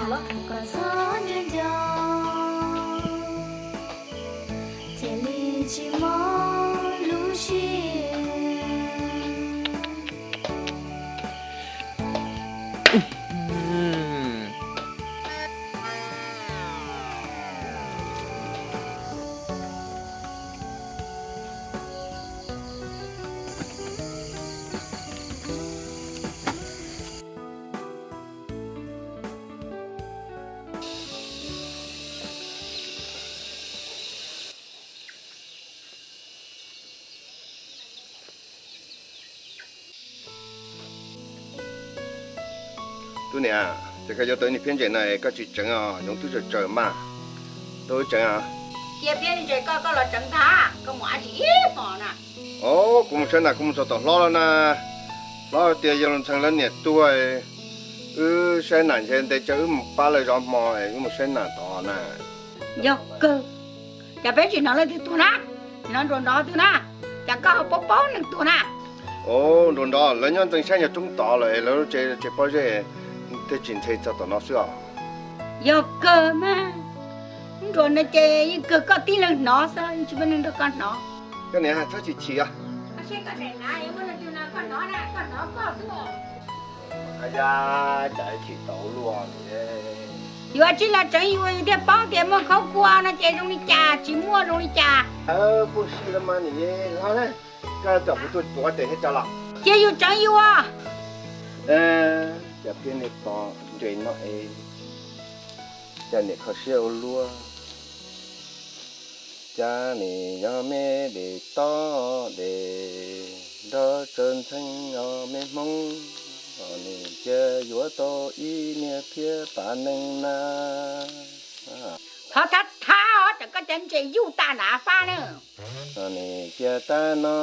Kom txhob nco nco, thiaj li tsis mob lub siab. Tub niam, ces koj yuav tau niag phiab ntses no es koj tsis tseev os, yoov twb tsawg tsawg mas. Tau wb tseev os. Cia phiab ntses koj, koj los tseev ntag, koj mus dab tsi ib hmos na? Os, kuv mus saib nas, kuv mus txog tom hlob lawm na. Hlob tias yawg Los Ntxheev lawv niam tuag, wb saib nas ntshe ntes coj wb mus pab lawv zov hmo es wb mus saib nas tod na. Yog kawg, cas peb tsis hnov leej twg tuag na? Hnov nruas nrov twg na, cas koj ho paub paub neeg tuag na? Os, nruas nrov lawv nyob ntxeev saib nyuag roob tod lawm es lawv lub tsev pob zeb thiaj tsis nthe txog tom no xwb os. Yog kawg mas, nruas no ces yeej kawg koj tib leeg hnov xwb, yeej tsis muaj neeg nrog koj hnov. Koj niam txhob chim chim os. Koj niam, koj hnov na, koj hnov koj xwb. Ab yam, cas chim tau luaj li. Yuav tsis los tseev yus, yus thiaj paub tias muaj khaub kua no ces zoo li cas, tsis muaj zoo li cas. Puag si los mas niam hlob na, koj kom kuv tuaj tuav tes thiab tso los. Cia yus tseev yus. Cas peb niam pog ntses no es, cas niam kho siab ua luaj. Cas nim yog me de tob de nrog tsawv ntxheej os me Hmoob, os nim cia yuav tau ib niag phiab pas neeg na. Thov thab thab os, tsam koj cov ntses yuj tas nram fab na. Os nim cia tab no,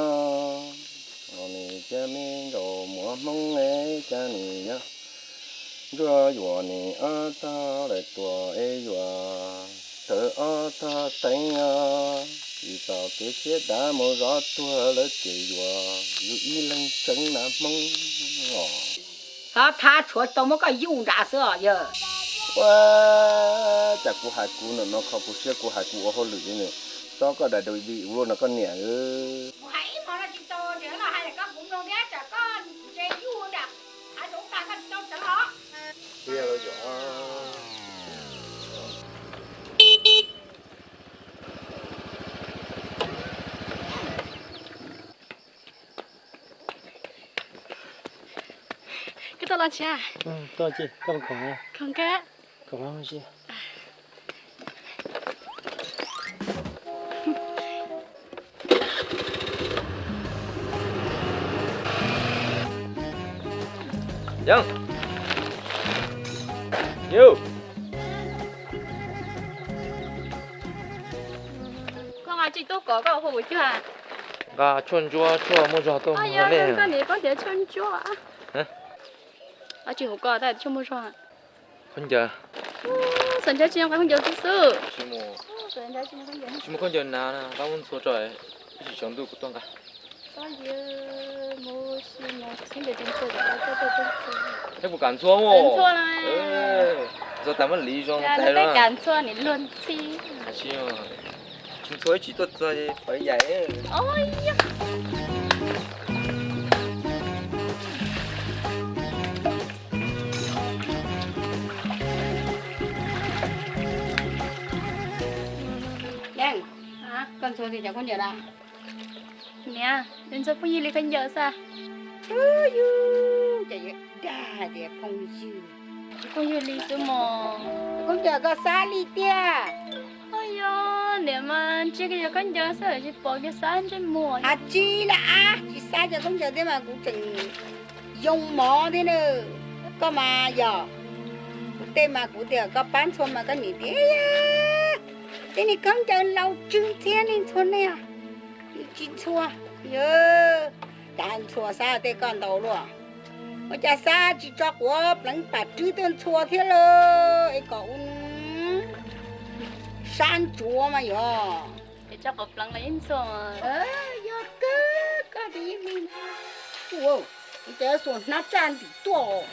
os nim cia me nkaus muam Hmoob es cas nim yog ntsuag yuam nim ob tog lawm tuam es yuam tawv ob tog teev os. Tsis txaus kev siab dav mus zov tuag lawv ces yuam yus ib leeg tseev na Hmoob os. Thov thab tshuav tau muab koj yuj nram xwb os yawg. Ua, cas kuv hais kuv no no kho kuv siab, kuv hais kuv ua hauj lwm li nws, txob koj dais dau di ua luaj no koj niam. Kuv hais ib hmo no tsis tau, tseem los hais kom kuv mloog thiab, tsam koj ntses yuj nram hav zoov tas koj tsis tau tseev los. Koj tuaj los tsis? Tuaj tsis, tuaj khoom. Khoom kawg. Khoom mas ua si. Yeej. Yus. Koj nqa tsis tub kom koj hu kuv cuag. Nqa tshuaj ntsuab, tshuaj muaj zog tuaj mus ne. Koj niam koj tias tshuaj ntsuab. Tsis hu koj tab tshuaj muaj zog. Khaub ncaws. Xav ntshaw tsis nqa khaub ncaws xwb xwb. Tsis muaj khaub ncaws na, qab muab ntxhua tso, ib sim tsaus ntuj kuv tuaj nqa. Thiab kuv kam ntxhua mus. Ntxhua tas muab liv zoo tas. Tsis ntxhua ib tsis tuaj txog pawv yaim. Yeej, koj ntxhua li cov khaub ncaws na? Niam, ntxhua phooj ywg li khaub ncaws xwb. Yus, cas yuav dag tias phooj ywg, phooj ywg li xwb mos. Khaub ncaws koj xab li tiag. Ua yog niam mas ntsia kiag yog khaub ncaws xwb tsis pom kiag xab ntsej muag. Has tsis li as, tsis xab cov khaub ncaws thiab mas kuv tseem yoo mov thiab na. Koj mas yog, kuv tej mas kuv tias koj pab ntxhua mas koj niam tias, tej niag khaub ncaws laus tsw ntxhiab nej ntxhua nej os. Tsis ntxhua, yog, cas ntxhua xab tej koj ntau luaj. Ua cas xab tsis tso quav pleev pam rwb tuaj ntxhua thiab lauj, es kom ua sab ntsuav mas yog. Es tso quav pleev los yeej ntxhua. Yog kawg, koj tias yeej li ntag. Ua, cas xuas hnab tsaj ntim tuaj.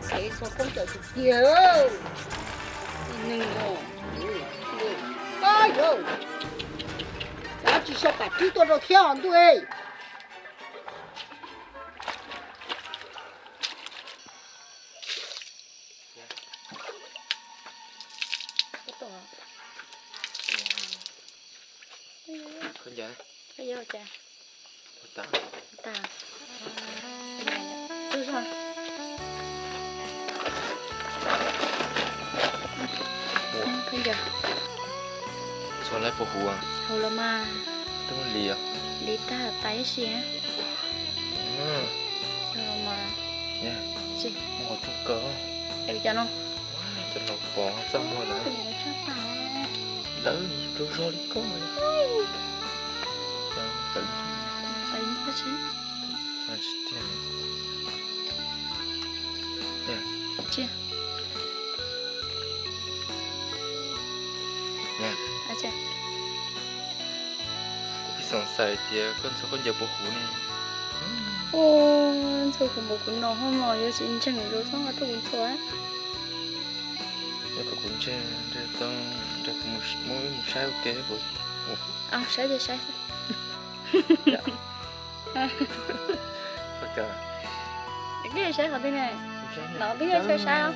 Qhev txog koob cawm tiag tiag. Nws, a yau, cov tsis sau pam tib tuaj rau thiab os ntuj. Txog lawm puas huv? Huv los mas. Twb muaj li os. Li tag tas ib si. Yog los mas. Muaj qhov rooj kaw. Es cov no? Cov no pom txaj muag lawm. Lawv rau zog li koj. Tsis tiag. Kuv pheej xav hais tias koj ntxhua khaub ncaws puas huv ne. Ntxhua huv npaum kuv no hos mas yuav tsis ntseeg los txhob tuaj kuv ntxhua. Yog kom kuv ntseeg, nrog kuv mus saib ua ke. Saib ces saib. Koj saib qhov twg ne? No twb yog saib os.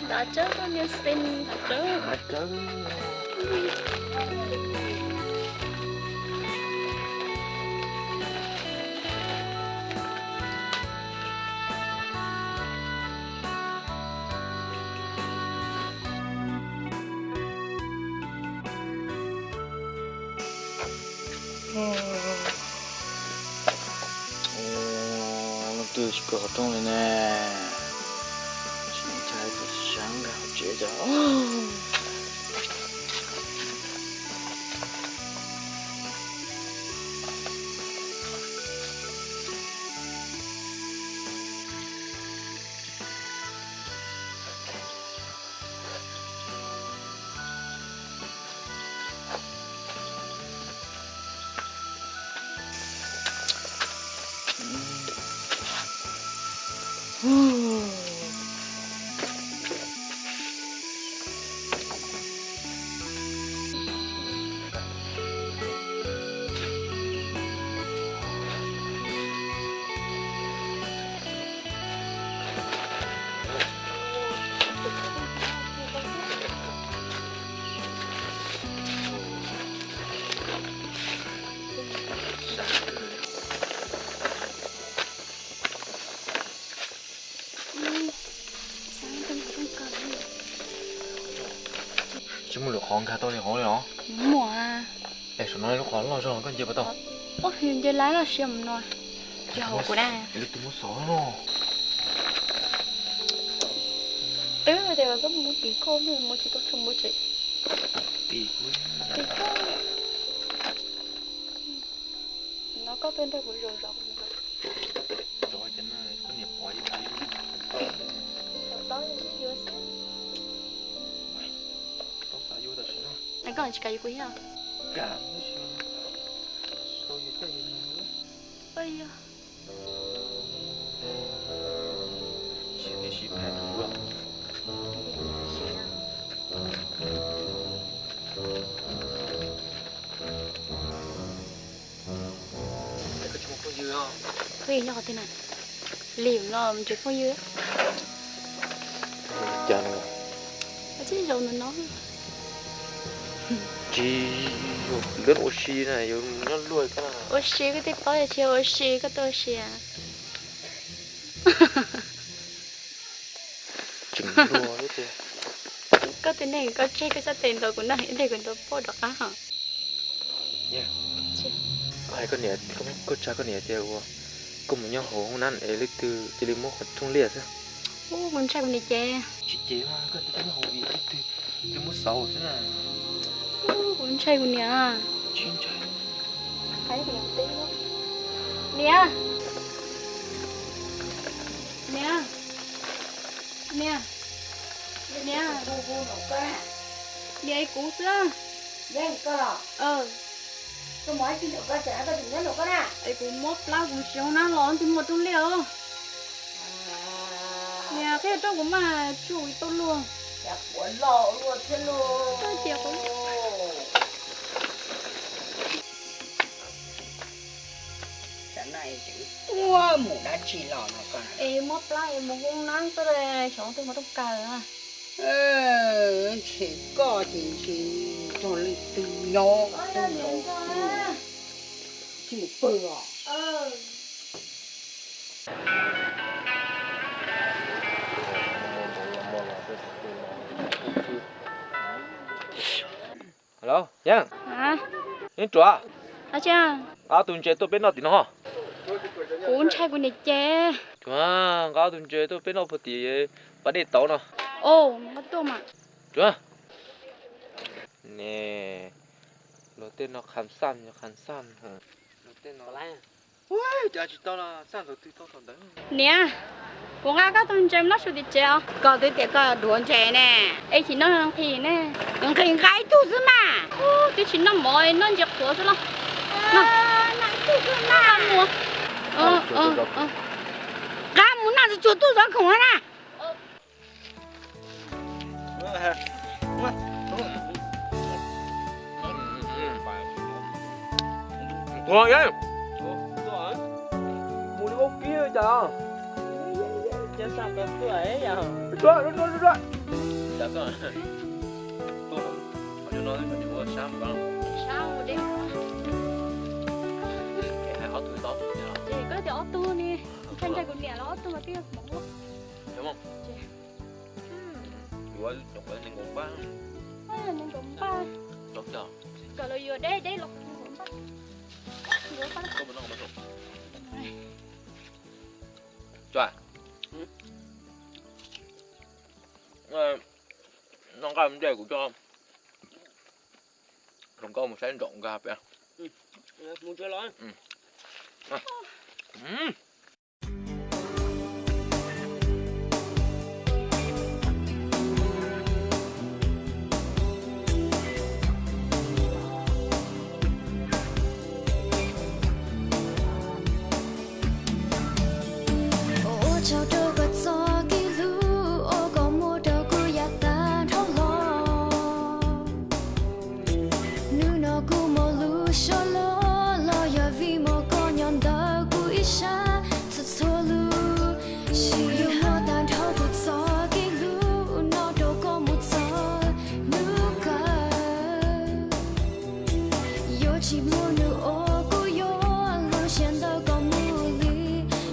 Nram tsawb, koj niag xi nram tsawb. Leej twg tsis kaw qhov rooj li ne? Tsis ntshai tus sab nkag hauv tsev cov. Tsis muaj lwm qhov nkag tau li hauv li los? Muaj. Es saum no lub qhov loj zog koj nce puas tau? Ua, nce lawm los sis mus no. Yog kuv na. Leej twg muab xov no. Twb tias koj mus tim koj, mus tsis tau tsis mus tsev. Tim kuv. Tim koj. No koj tuaj nrog kuv zaum zaum. Zov cov no koj niam pom ib pliag. Tau xav yuav tam sim no. Koj tsis kam yuav kuv thiab? Kam tab sis tau yus tej yus nug. Ua yog. Siab tias sib phais kuv. Koj tsis muaj phooj ywg os? Phooj ywg nyob qhov twg na? Lim no ntsib phooj ywg. Cas no? Tsis zaum no no. Tsis zaum lawm, ua si na, yuav nyob luaj koj na. Ua si koj twb paub, tsis ua si koj tuaj ua si. Tseem luag thiab tiag. Koj tus neeg koj tseg koj sab tes ntaus kuv noj ib pliag kuv ntaus poj rov qab hos. Koj hais koj niam, koj tsa koj niam tias ua koj mus nyob hauv hoob nab es leej twg cia li muab qhov rooj liaj xwb. Ub, kuv ntshai kuv niam ces. Tsis ces mas koj tias koj nyob hauv vim leej twg twb muab xauv xwb na. Ub, kuv ntshai kuv niam. Tsis ntshai. Niam. Niam. Niam. Niam. Niam, kuv xwb. Koj mus ib tug ntawm koj, tsam koj tus nyob ntawm koj na. Es kuv mob plab kuv tsis ua nab los twb muaj rooj liaj os. Niam, qhia rau kuv mas tsuj ib tauj luaj. Cas quav loj luaj thiab lauj. Ua mus dab tsi los no koj? Es mob plab es mus ua nab xwb, xyov twg muaj rooj kaw. Ntshe koj ces ntshe nrog leej twg nyob. Tsis mus pw os. Hello, Yeej. Yeej Ruam, nqa ob tug ntses tuaj peb noj tim no. Kuv ntshai kuv niam ces. Tsuag, nqa ob tug ntses tuaj peb noj puag tim pas dej tauv no. Tuaj. Ne, luag tej no khas xaj, khas xaj. Luag tej no, ua cas tsis tau los xaj thaum twg tau thaum ntawd. Niam, kuv nqa koj tug ntses noj su tim tsev os. Koj twb tias koj dhuav ntses ne. Es chim noj nqhis ne. Nqhis nqa ib tug xwb mas. Twb tsis noj mov noj ntses qhuav xwb los. Noj ib tug xwb mas. Nqa mus noj tsuag tsuag tub zov khoom na. Mus li ua kib cas. Koj tias ob tug ne, ntshai ntshai kuv niam los ob tug mas twb yog hmoov. Yuav nees nkaum npaj, nees nkaum npaj, kom los yuav deb deb los nees nkaum npaj. Noj nqaij ntej kuv coj hluas nkauj mus saib ntsaum nkag pem. Ua tsaug rau koj txoj kev hlub uas koj muab rau kuv yav tag dhau los. Hnub no kuv muaj lub suab loj los yog vim muaj koj nyob ntawm kuv ib sab txhua txhua lub sij hawm. Yuav muab tag nrho kuv txoj kev hlub no rau koj mus txog hnub kawg. Yuav tsis muaj hnub uas kuv yuav lub siab ntawm koj mus li.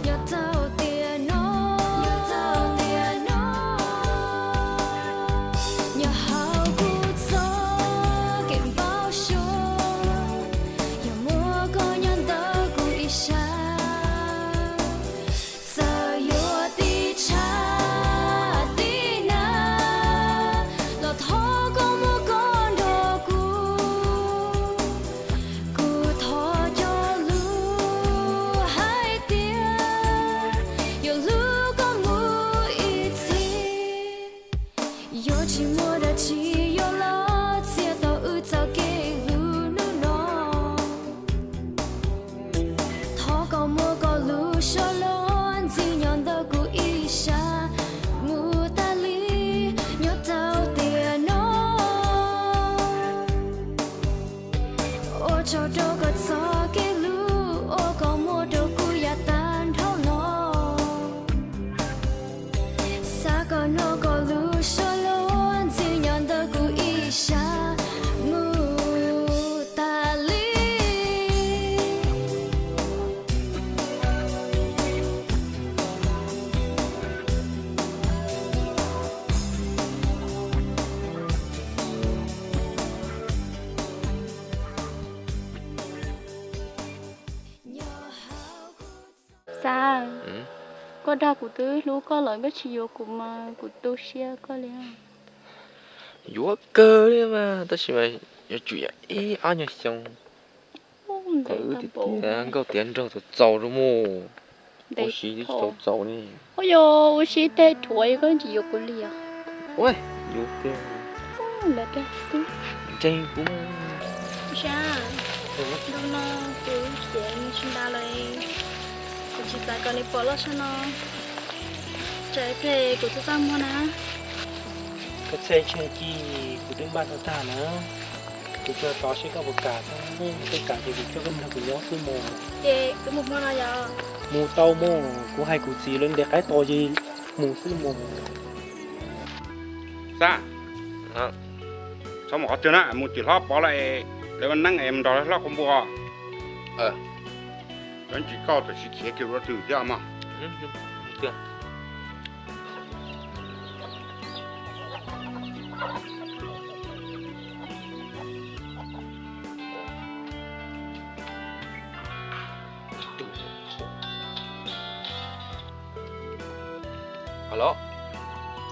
Nyob tau tiam no, nyob tau tiam no, nyob hauv kuv txoj kev npau suav, yog muaj koj nyob ntawm kuv ib sab. Txawm yuav tib tshab tib nag los thov koj muab koj nrog kuv. Kuv thov cog lus hais tias yuav hlub koj mus ib txhis. Yuav tsis muaj dab tsi yuav los txiav tau wb txoj kev hlub hnub no. Thov koj muab koj lub suab loj ntxiv nyob ntawm kuv ib sab mus tas li, nyob tau tiam no. Ua tsaug rau koj txoj kev hlub uas koj muab rau kuv yav tag dhau los. Xav kom hnov koj lub suab loj ntxiv nyob ntawm kuv ib sab mus tas li. Xav, koj dag kuv twb hlub koj lawm koj tsis yuav kuv mas kuv tu siab koj li. Yuav kawg li mas tab sis mas yuav tsum yog ib ob nyuag xyoo kom wb tiav nkauj tiav nraug txaus txaus rau mus. Ua si twb tsis txaus txaus li. Ua yog ua si tej thuav koj tsis yuav kuv li os. Ua, yuav kawg. Ntseeg kuv mas. Hnub no kuv cev mus tsis ntas lawm, kuv tsis xav kom nws pom loj tshaj no. Tsam ib pliag kuv txaj txaj muag na. Koj txhaj tshee ci, kuv twb npaj tau tag na. Kuv tsuas tos seb koj puas kam xwb, koj kam ces kuv coj koj mus nrog kuv nyob xwb mog. Ces wb mus hmo no yom? Mus tau mog, kuv hais kuv txiv lawv ntes qaib tos ces mus xwb mog. Xab, txhob mus qhov twg na, mus tim hlob Pov lawv, lawv ua neeb es mus nrog hlob Qhua Npua. Cov ntsis koj tam sim khiav kiag rau twg thiab mog?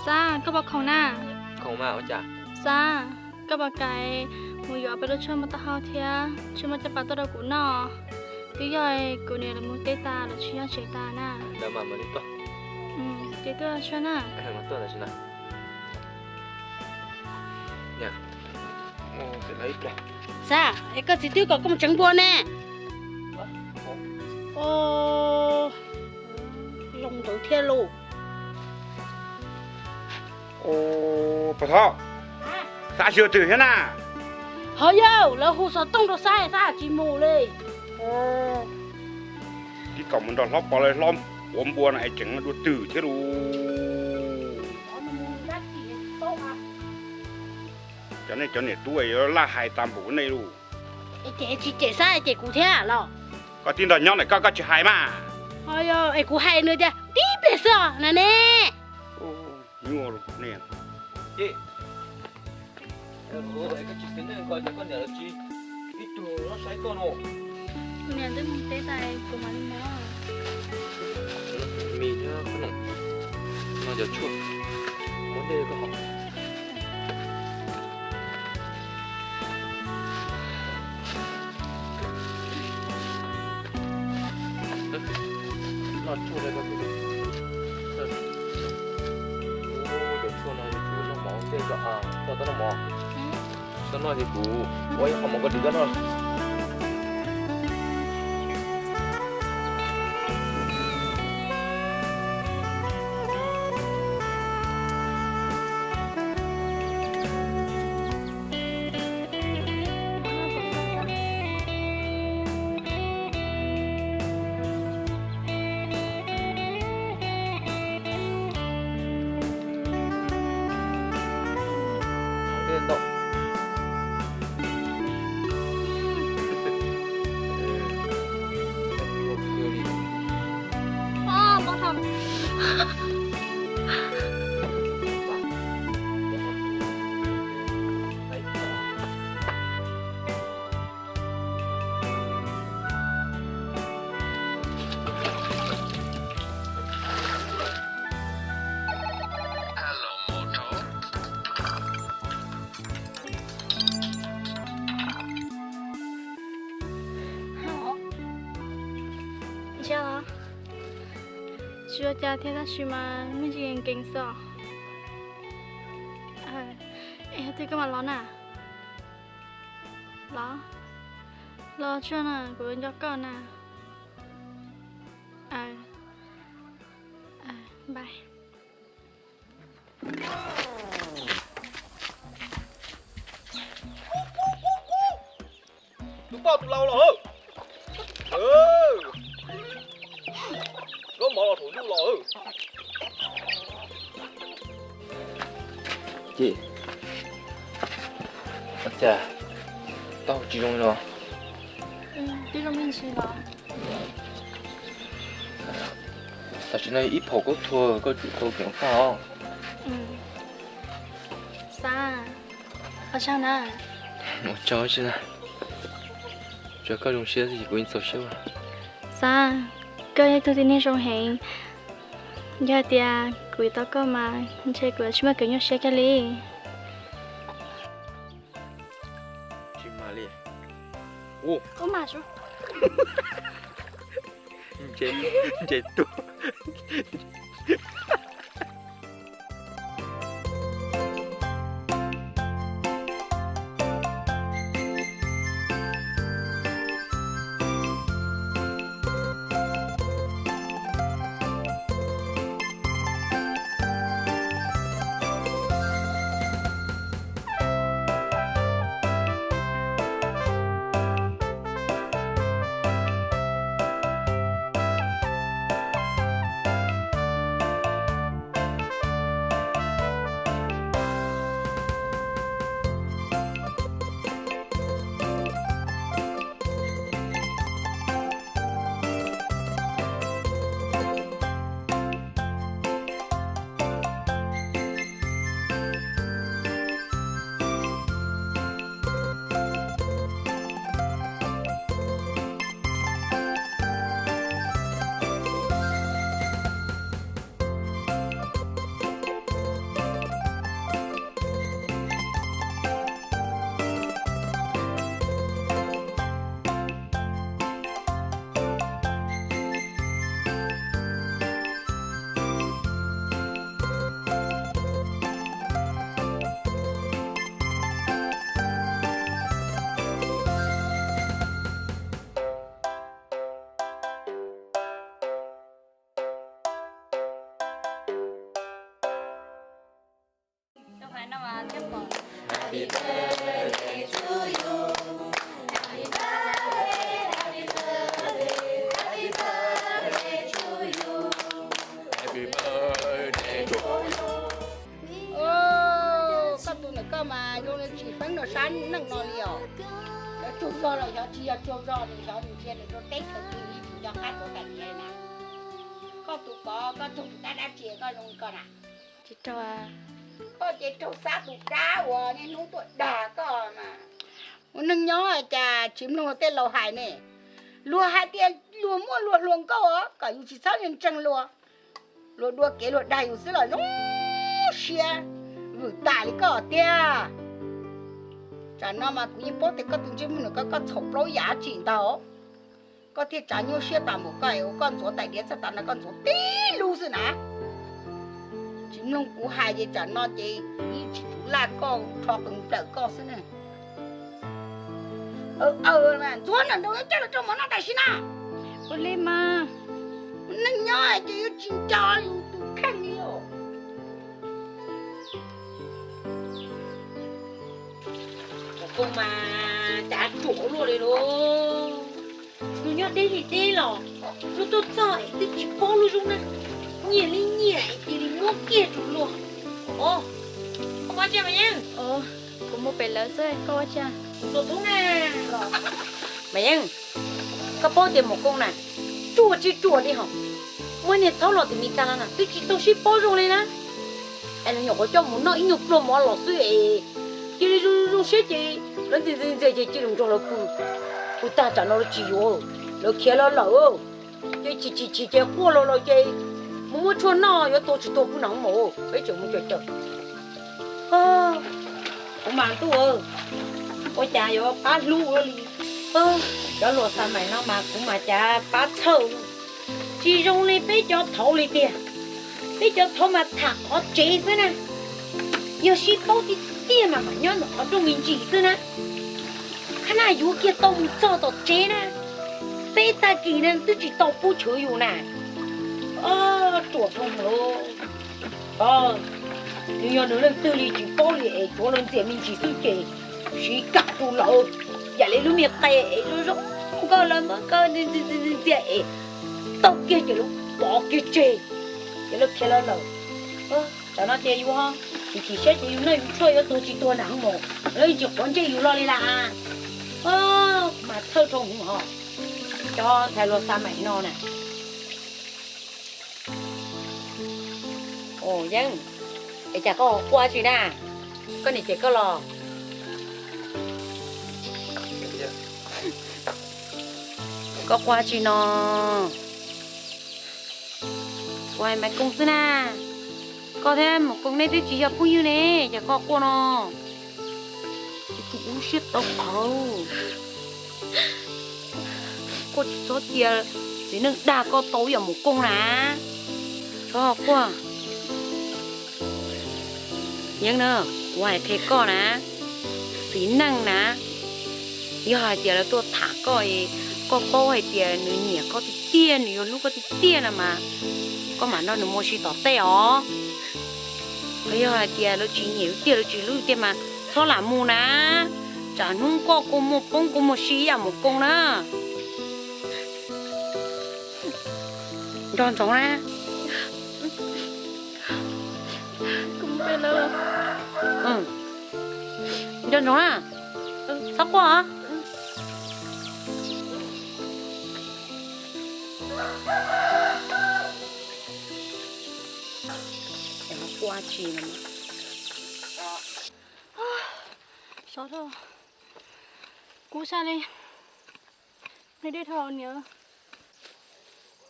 Xab, koj puas khoom na? Khoom mas ua cas? Xab, koj puas kam mus yuav peb lub tshuaj muaj taub hau thiab tshuaj muaj caj pas tuaj rau kuv noj? Twb yog kuv niam lawv mus teb tas lawv tsis nyob tsev tas na. Ces tuaj tshuaj na. Xab, es koj txiv twb kom koj mus tseev npua ne. Zoo ntawd thiab lauj. Pog Thoj, Xab ua twg thiab na? Ho yog lawv hu xov tooj rau Xab, Xab tsis mus li. Tib kaum mus nrog hlob Pov lawv hlob Qhua Npua no es tseem dua twg thiab lauj? Cov nej cov niam tub yuav laj hais tas npaum nej lauj. Ces tsis cem Xab cem kuv thiab los? Koj tib nrog nyob ntawm koj, koj tsis hais mas. Ho yog es kuv hais nws tias tib pliag xwb os na ne. Nyuaj lauj nej. Koj tsis xav neej ko ces koj niam lawv tsis ib tug los saib koj no. Kuv niam twb mus teb tas kuv mam li mus. Mis thiab qhob noom, no cov tshuaj, muab dej koj haus. Noj tshuaj li koj, cov tshuaj no yus tsum noj mov tej zog, koj tau noj mov? Koj noj ces kuv ua ib qho mov koj dim koj noj. Tsis ua cas thiab, tab sis mas me ntsis nkees xwb. Es yog twg koj mam los na? Los, los tsuag na, kuv nco koj na. Bye. Tus poj tus lau los. Zaub mov los thaum ntuj los. Ces, cas tau tsis zoo los? Twb zoo me ntsis los. Tam sim no ib phaum koj thuav koj tsum tau ceev faj os. Xab, ua tsaug na. Ua tsaug tsi na. Tsuas koj zoo siab xwb ces kuv yeej txaus siab ua. Xab, koj yog ib tug tib neeg zoo heev. Yog hais tias kuv yuav tau koj mas ntshe kuv yuav tsis muaj kev nyuaj siab kiag li. Tsis mag li. Ub, ub mas su. Nce, nce tuaj. Koj tus ntawm koj mas zoo li tsis feeb rau sab neej no li os. Cov tsaug zog los xyov tsis yog tsaug zog, nws xyov nws ntsia nws rau teb chaws twg ib tsis nco qab tuav taim tias na. Koj tus pov koj raug tus dab dab tsi koj zoo li ko na? Tsis raug. Koj ces raug xab tus dab uas niaj hnub tuaj dag koj mas. Ua neej nyob cas tsis mloog luag tej laus hais ne. Luag hais tias luag muaj luag hluas nkauj os, kom yus tsis txhob ntseeg luag. Luag dua kev luag dag yus xwb los zoo siab vwm tas li koj tiag. Tsam no mas kuv yeej paub tias koj tus ntsej muag nws koj koj txhaum plaub yam tsi ntag. Koj thiaj tsav nyuaj siab tas npaum koj es ua koj ntxuav tais diav txog tav no koj ntxuav tib lub xwb na. Tsis mloog kuv hais ces tsam no ces kuv yeej tsis laj koj rho qws nplawm koj xwb ne. Ntxuav nram nroos yuav coj los rau mov noj tam sim no. Ua li mas. Neej nyob ces yuav tsis nco yus tus kheej li os. Koj mas cas ruam luaj li lauj. Nws nyob deb li deb los, nws tuaj txog es twb tsis paub lub zoo na. Nyiam li nyiam es cia li muab kiag rau luag. Os, koj ua cas Mas Yeej? Kuv mus pem lawv xwb, koj ua cas? Kuv tus tub na. Mas Yeej, koj paub tias Mus Koob na, ruam tsis ruam li hos, muaj niag thaub los tim Mis Kas no na twb tsis tau sib paub zoo li na. Es lawv nyuam qhuav coj mus noj ib nyuag pluag mov los xwb es cia li zoo zoo siab ces lawv ntxias ntxias ntxias ces cia li nrog lawv pw. Pw tag tsam no lawv tsis yuav, lawv khiav los lawm. Ces chim chim chim ces quaj los los ces mus muab tshuaj noj yuav tuag tsis tuag kuv nag hmo peb tseem mus caum caum. Kuv mas ntuj, ua cas yuav pab hlub ua li. Cov luag xa mais no mas kuv mas cas pab txhawj. Tsis zoo li peb cov thaud li tiag. Peb cov thaud mas tham qhov tsev xwb na. Yog sib paub tiag tiag mas mam nyob ntawm qhov rooj me ntsis xwb na. Qhov no yuav kiag tau mus txog tom tsev na, peb tag kis na twb tsis tau pub chwv yus na. Ruam dhau lawm. Nws yog nws leej twg li tsis paub li es tsuav lawv ntxias me ntsis xwb ces siv kam rau lawv. Yam li lub me qe es zoo zoo nkauj lawv muab koj ntxias es tau kiag ces lawv pov kiag tseg, ces lawv khiav lawv lawm. Tam no ces yus ho chim chim siab ces yus noj yus tshuaj yuav tuag tsis tuag nag hmo, lawv yeej tsis quav ntsej yus los li las. Kuv mas txhawj rau hwv hos cov ntxhais luag xa mais no na. Yeej, es cas koj quaj tsi na? Koj niam cem koj los? Koj quaj tsi no? Kuv hais Maiv Koos xwb na. Koj thiab Maiv Koos nej twb tsis yog phooj ywg ne, cas koj quaj no? Ces kuv ua siab tawv qhawv. Koj tsis txhob cia txiv neej dag koj tau ib yam Maiv Koos na. Txhob quaj. Yeej na, kuv hais qhia koj na, txiv neej na, yog hais tias lawv tuaj tham koj, koj paub hais tias nws nyiam koj tiag tiag, nws yuav hlub koj tiag tiag no mas, koj mam nrog nws mus si tom tej os. Yog hais tias lawv tsis nyiam tiag, lawv tsis hlub tiag mas txhob lam mus na. Tsam hnub koj kua muag poob kua muag si ib yam Maiv Koos na. Nco ntsoov na. Nco ntsoov na. Txhob quaj. Sov rau kub sab li nqhis dej dhau niam.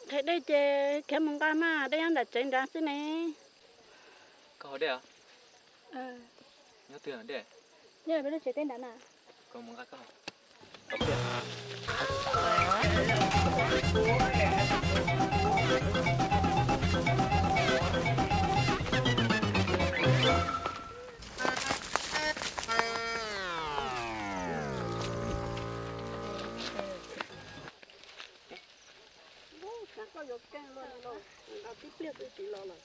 Nqhis dej ces khiav mus nqa mas dej nyob nram tsev nrad xwb ne. Koj haus dej os? Nyob twg dej? Nyob peb lub tsev teb nrad na. Koj mus nqa koj. Koj yuav keeg luaj li lauj, nqa tib pliag twb tsis los lawm.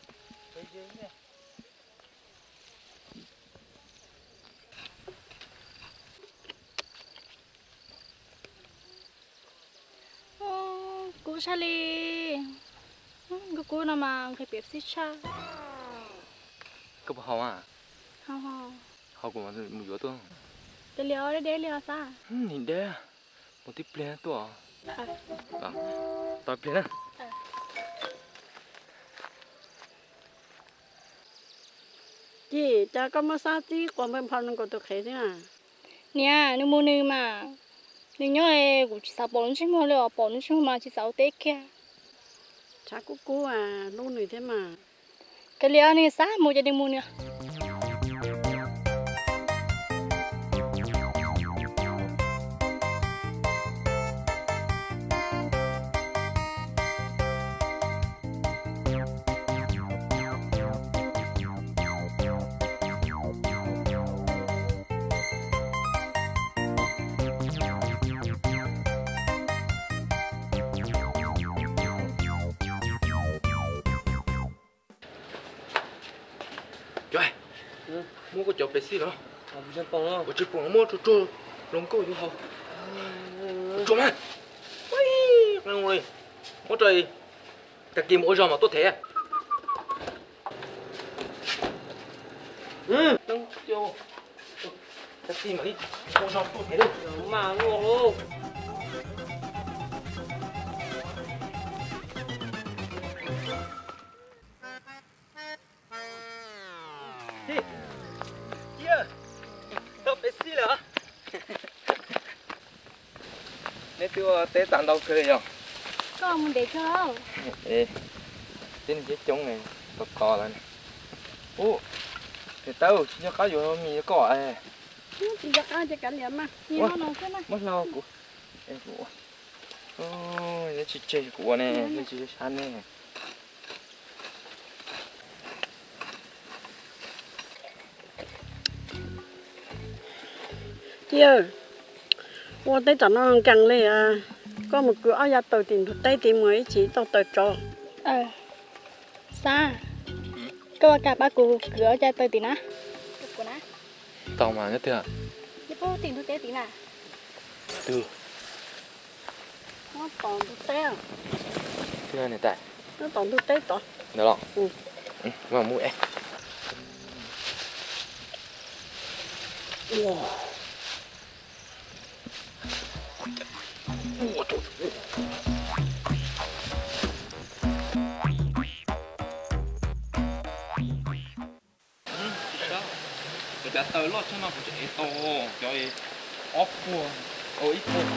Tshaj li, koj kub no mas nqhis Pepsi tshaj. Koj puas haus a? Haus, haus kuv mus yuav tuaj. Cia li os, deb deb li os Xab. Nim deb, mus tib pliag tuaj. Tos pliag na. Cim, cas koj muab Xab txib qua npawg Nphau no nkaus tus qhev xwb na? Niam, nws mus nws mas, nws nyob kuv tsis xav pom nws ntsej muag li os, pom nws ntsej muag mas tsis xav ua teb kiag. Tshav kub kub hlub nws thiab mas. Kav liam, nws xav mus ces nws mus nws. Cov, muab koj cov Pepsi los. Ua tsis pom muab tsuag tsuag los nkauj yuav haus. Tsuag mas. Muab rau, tag kis mus ua zog mas tuaj them. Tag kis mas ua zog tuaj them. Tau Pepsi lawm. Neb twb ua teb tag ntau kawg li yog? Koj mus ntev kawg. Teb neeg coob coob, tos tos lawm. Ub, niam tais, tsis nco qab yuav mis rau koj. Tsis nco qab ces kav liam mas, muab hlo kuv. Neb tsis tseg kuv ua ne, neb tsis sab ne. Txiv, ua teb tom no nkees li, koj mus kwv ob yav taws tim ntug teb tid mus ib chim tau taws tsov. Xab, koj ua cas pab kuv kwv ob yav taws tim na? Tau mas nyob twg? Nyob tom ntug teb tid na. Twg? Nyob tom ntug teb. Twg niam tais? Nyob tom ntug teb tod. Ntawd los? Mus ib. Cov dav taws loj tshaj no kuv tseem ev tau cov ob puas, ib puas.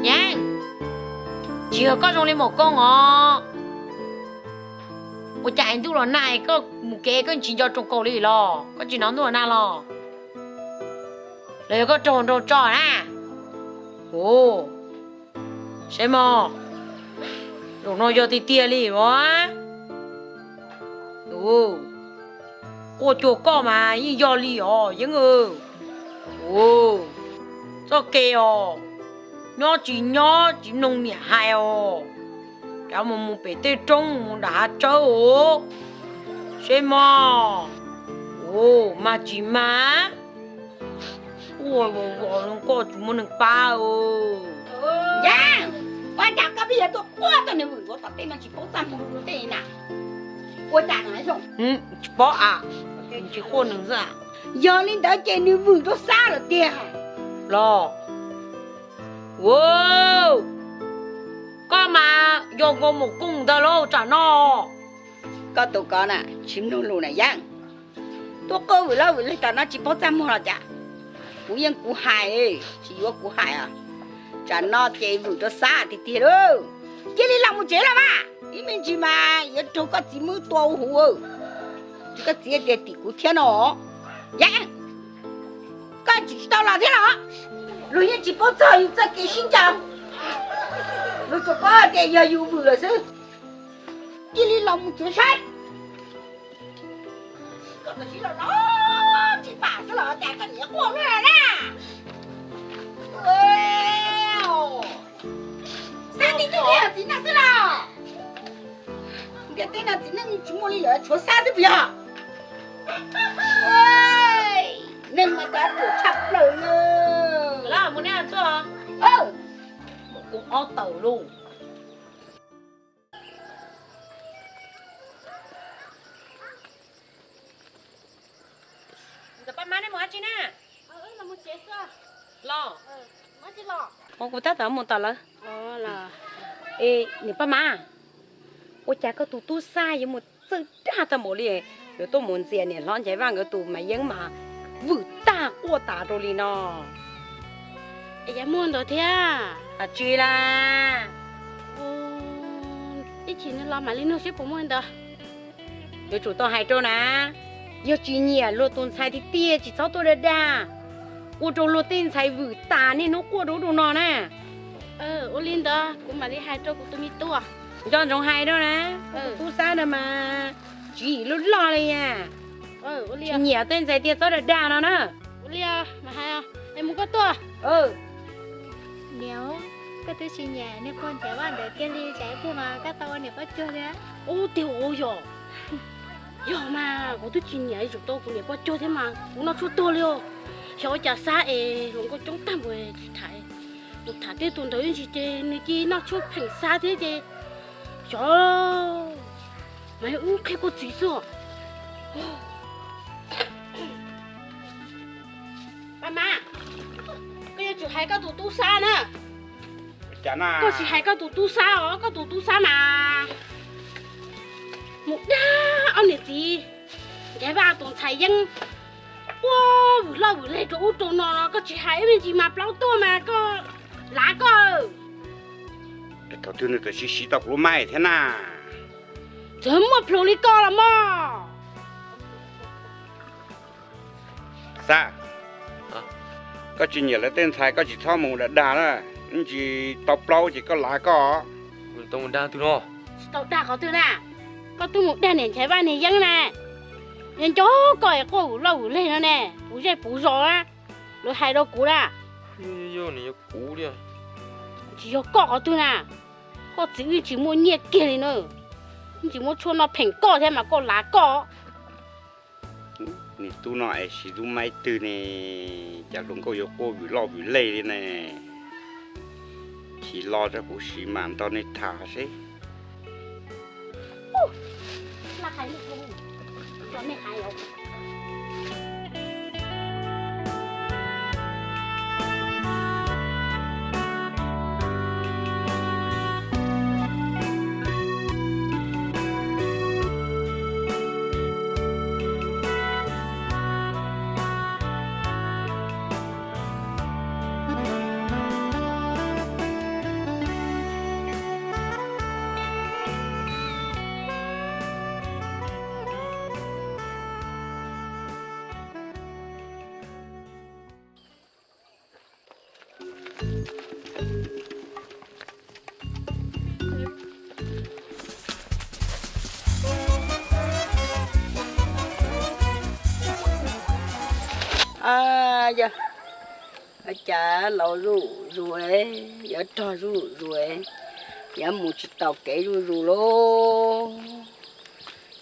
Yeeb, tsis yog koj zoo li Maum Koob os. Ua cas es ntuj los nag koj mus kev koj tsis nco tsoos kaus li los koj tsis hnov ntuj los nag los? Los yog koj raug nraug tso na? Ua, saib mog, zaum no yog tiag tiag li os. Quaj cuag koj mas yeej yog li os Yeeb. Txoj kev os, nyob tsis nyob tsis mloog niam hais os. Cav mus mus pem tej roob mus nram hav tsawb os. Saib mog, ua mas tsis mas. Ua vos vos zoo koj tsis muaj neeg pab os. Yam, ua cas koj pheej yuav tuaj quaj tau nws vwm nkaus tom tej no tsis paub txaj muag tej na? Ua cas no zoo? Tsis paub a, tsis quaj nws xwb. Yog li ntawd ces nws vwm rau Xab lawm tiag los? Ua, Koj mas yog nkaus mus koom ntag lauj tsam no. Koj tus ko na tsis mloog lus na Yeeb. Tuaj quaj vwm loj vwm leg tam no tsis paub txaj muag los cas? Kuv yeej kuv hais, tsis yuav kuv hais os. Tsam no ces vwm rau Xab tiag tiag lauj. Cia li los mus tsev los mas, ib me ntsis mas yuav raug koj txiv muab tua huv. Koj txiv tias tim kuv thiab no. Yeeb, koj tsis tsis tau los thiab los? Luag yeej tsis paub txog yus txoj kev sib ncaws, luag tsuas paub tias yog yus vwm lawm xwb. Cia li los mus tsev saib. Koj tsis los los tsis pam xwb los cas koj niam quaj luaj na. Xab tib tug niag txiv neej xwb los. Ntiaj teb no txiv neej tsis muaj li lawm tshuav Xab xwb puas yog? Neeg mas kav ruam tshaj plaws na. Mus neb tuaj, mus kuv ob tawm lauj. Ntxawm Paj Mab, nej mus dab tsi na? Los, kuv tab tom mus tom lawv. Es niam Paj Mab, ua cas koj tus tub Xab yuav mus txawj dag tag npaum li, yuav tuaj mus ntxias niam hlob Nchaiv Vaj nkawd tus mas yeeb mas vwm tag quaj tas rau li no? Es yog muaj ntawd thiab. Hais tsis li, ib chim nws los mam li nug seb puas muaj ntawd. Yuav tsum tau hais rau na, yog tsis nyiam luag tus ntxhais tiag tiag tsis txhob tuaj dag dag, ua rau luag tej ntxhais vwm tas niaj hnub quaj rau ub rau no na. Ua li ntawd kuv mam li hais rau kuv tus me tub. Nco ntsoov hais rau na, kuv tus tub Xab no mas tswv yim loj loj li na. Tsis nyiam tej ntxhais tiag txhob dag dag no na. Ua li, mus koj tuaj. Niam, koj twb tsis nyiam niag pog Nchaiv Vaj ntawd kiag li, tsam ib pliag mas koj tau ua niam poj cuag thiab. Ub, tiag ua yog. Yog mas kuv twb tsis nyiam, yuav tsum tau kuv niam poj cuag thiab mas kuv noj tshuaj tuag li os. Xyov ua cas Xab es hluas nkauj coob tag npaum tsis tham, mus tham tej tus ntawd ib ntsis ces nws cia noj tshuaj pheem Xab thiab ces xyov, mas yog wb qhia koj txiv xwb. Paj Mab, koj yuav tsum hais koj tus tub Xab na. Koj tsis hais koj tus tub Xab os, koj tus tub Xab mas mus dag ob niam txiv Nchaiv Vaj tus ntxhais yeeb, quaj vwm loj vwm leg rau ub rau no los koj tsis hais ib me ntsis mas plaub tuaj mas koj lav koj. Thaum twg nws txawm siv siv tau kuv lub maij thiab na? Txawm muaj plhus li koj los mog. Xab, koj tsis nyiam lawv tej ntxhais koj tsis txhob mus dag dag na, ib ntsis tau plaub ces koj lav koj. Tsis tau dag qhov twg na, koj twb mus dag niam Nchaiv Vaj niag yeeb na, nco koj es quaj vwm loj vwm leg no ne, puv zej puv zos na, lawv hais rau kuv na. Tsis yog koj qhov twg na, koj txiv wb tsis muaj nyiaj kiag li na, wb tsis muaj tshuaj noj pheem koj thiab mas koj lav koj. Niag tub no es siv lub maij twg ne, cas hluas nkauj yuav quaj vwm loj vwm leg li ne. Chim los rau kuv siv mam nrog nej tham seb. Yog, cas laus zuj zus, yuav rog zuj zus, yuav mus tsis taus kev zuj zus lauj.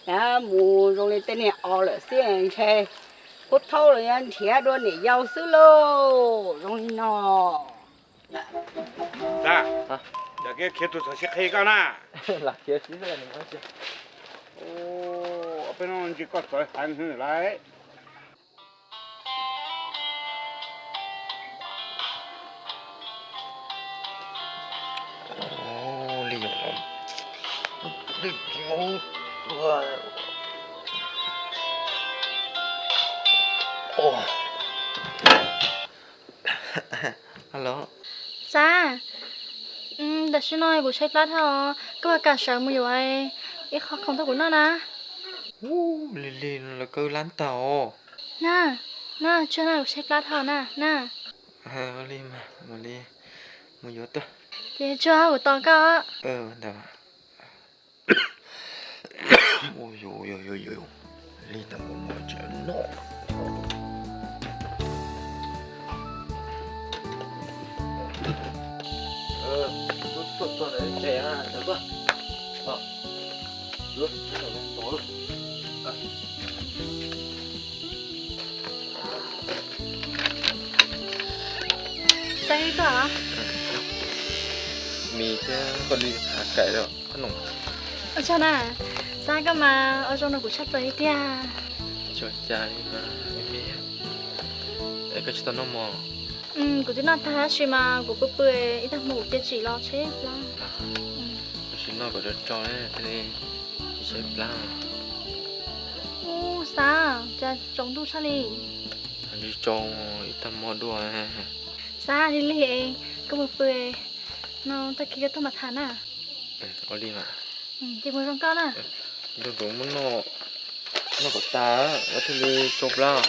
Yuav mus zoo li tej niag os lawm xwb, ntshe puab thaub los yuav nrhiav dua niam yau xwb lauj, zoo li no. Xab, khiav tus txhom sib qhi koj na. Peb no ntsis koj txawv heev lawm. Xav, tam sim no kuv tshaib plab dhau, koj puas kam sawv mus yuav ib qho khoom tuaj kuv noj na? Ub, lig lig no lawv kaw lab ntag os. Na, na, tsuag na, kuv tshaib plab dhau na, na. Ua li mas, ua li, mus yuav tuaj. Ces tsuag kuv tos koj. Ntawd. Lig tau npaum no tseem noj. Xav ib koj. Mis thiab koj li hav kaim los koj noo. Ua tsaug na, Xab, koj mas ua zoo rau kuv tshaj plaws li tiag. Tsis ua cas li mas me me. Es koj tsis tau noj mov? Kuv twb noj tag tab sis mas kuv pw pw ib tag hmo kuv cia tsim los tshaib plab. Koj tsis noj kom tsau tsau thiaj li tsis tshaib plab. Ub, Xab, cas tsaus ntuj tshaj li. Tsis tsaus, ib tag hmo dua. Xab, lig lig, koj pw pw, no tag kis koj tuaj mam tham na. Ua li mas. Ces mus zoo koj na. Nrog kuv muab noj, noj kom tas, thiaj li tsau plab.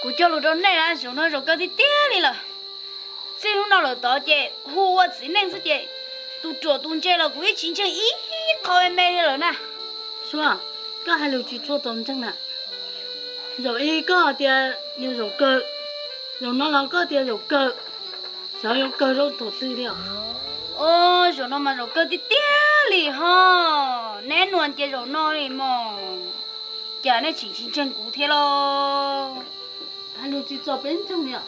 Kuv cog lus rau nej na, zaum no zaum kawg tiag tiag li lawm. Txij hnub no lawm tod ces hu ua txiv neej xwb ces tus ruam tus ntse los kuv yeej tsis ntseeg ib qho me me li lawm na. Suab, koj hais lus tsis tshua txaus ntseeg na. Zaum ib koj tias yog zaum kawg, zaum no los koj tias zaum kawg, xyov yuav kawg rau thaum twg li os. Zaum no mas zaum kawg tiag tiag li ho. Neb nuam ces zaum no li mog, cas nej tseem tsis ntseeg kuv thiab los? Hais lus tsis txaus peb ntseeg li os.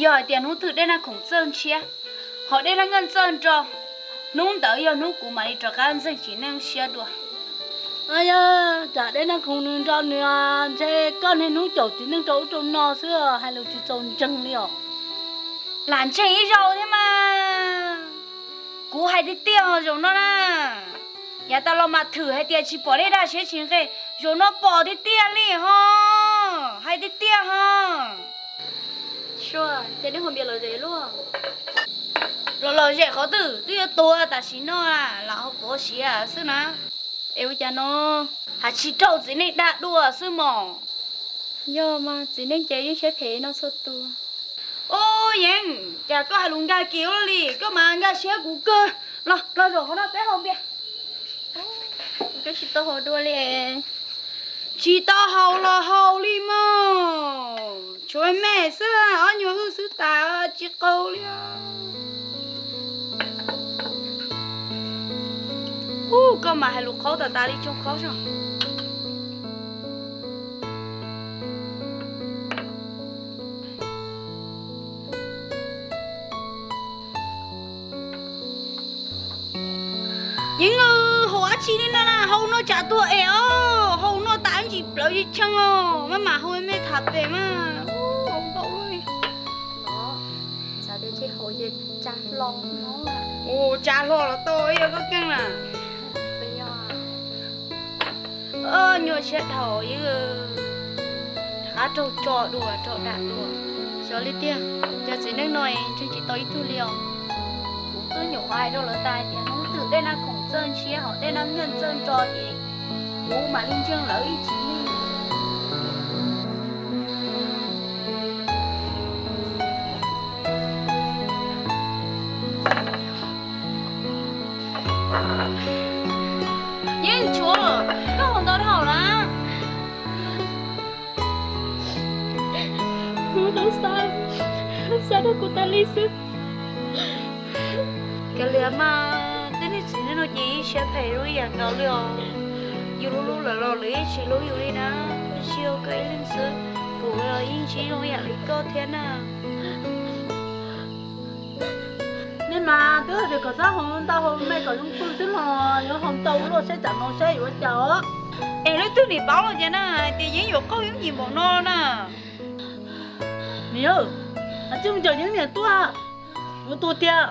Yog hais tias hnub twg dej naj khoom txawj ntshiab, ho dej naj nkeej txawj nro, hnub ntawd yog hnub kuv mam li rov qab ntxeeg txiv neej lub siab dua. Yog tsam dej naj khoom nws nro nws ntshe koj niaj hnub caum txiv neej rau ub rau no xwb, hais lus tsis txaus ntseeg li os. Lam ntseeg ib zaug thiab mas. Kuv hais tiag tiag ho zaum no na. Yav tas los mas thwm hais tias tsis pom dej daj siab tsis nqe, zaum no pom tiag tiag li ho. Hais tiag tiag ho. Suab, ces nej hu npias lom zem luaj. Los lom zem qhov twg, twb yuav tuag tam sim no lam ho pov siav xwb na. Es ua cas no? Hais tsis raug txiv neej dag dua xwb mog. Yog mas txiv neej ces yeej siab phem no txhua tus. Ub Yeeb, cas koj hais lus nkag kiag ua luaj li, koj mas nkag siab kuv kawg. Los, los zaum qhov no peb haus npias. Kuv twb tsis tau haus dua li. Tsis tau haus los haus li mog. Tshuav me xwb, ob nyuag hwj xwb tas tsis qaug li. Ub, koj mas hais lus qhaub tas tas li tsoo qhaub zog. Yeeb, haus dab tsi li no na, haus no tsam tuag es os, haus no tas ntsis plawv yej tshee os, maj mam haus me tham pem mas. Ub, haus ntau li. Ub, tsa hlo los tau, yog koj keej na. Nyuaj siab dhau, yeej rov qab raug tso dua, raug dam dua. Xyov li tiag, cov txiv neej no ntseeg tsis tau ib tug li os. Kuv twb nyuam qhuav hais rau lawv tas hais tias hnub twg dej naj khoom txawj ntshiab hos dej naj nkeej txawj nro ces kuv mam li ntseeg lawv ib txiv neej. Yeej tshuav, koj haus ntau dhau na. Hnub no Xab, Xab rau kuv tas li xwb. Kav liam mas, tej niag txiv neej no ces ib siab phem zoo ib yam nkaus li os. Yus hlub hlub lawv los lawv yeej tsis hlub yus li na. Tsis yog koj ib leeg xwb, kuv los yeej tsis zoo ib yam li koj thiab na. Mas twb tias kom txhob haus ntau haus me kom zoo pw xwb mas yuav haus ntau luaj seb tsam no seb yuav ua cas os. Es leej twg nim paub los cas na hais tias Yeeb yuav qaug Yeeb nyiam npaum no na. Niam, tsis mus caum Yeeb niam tuaj, yuav tuag tiag.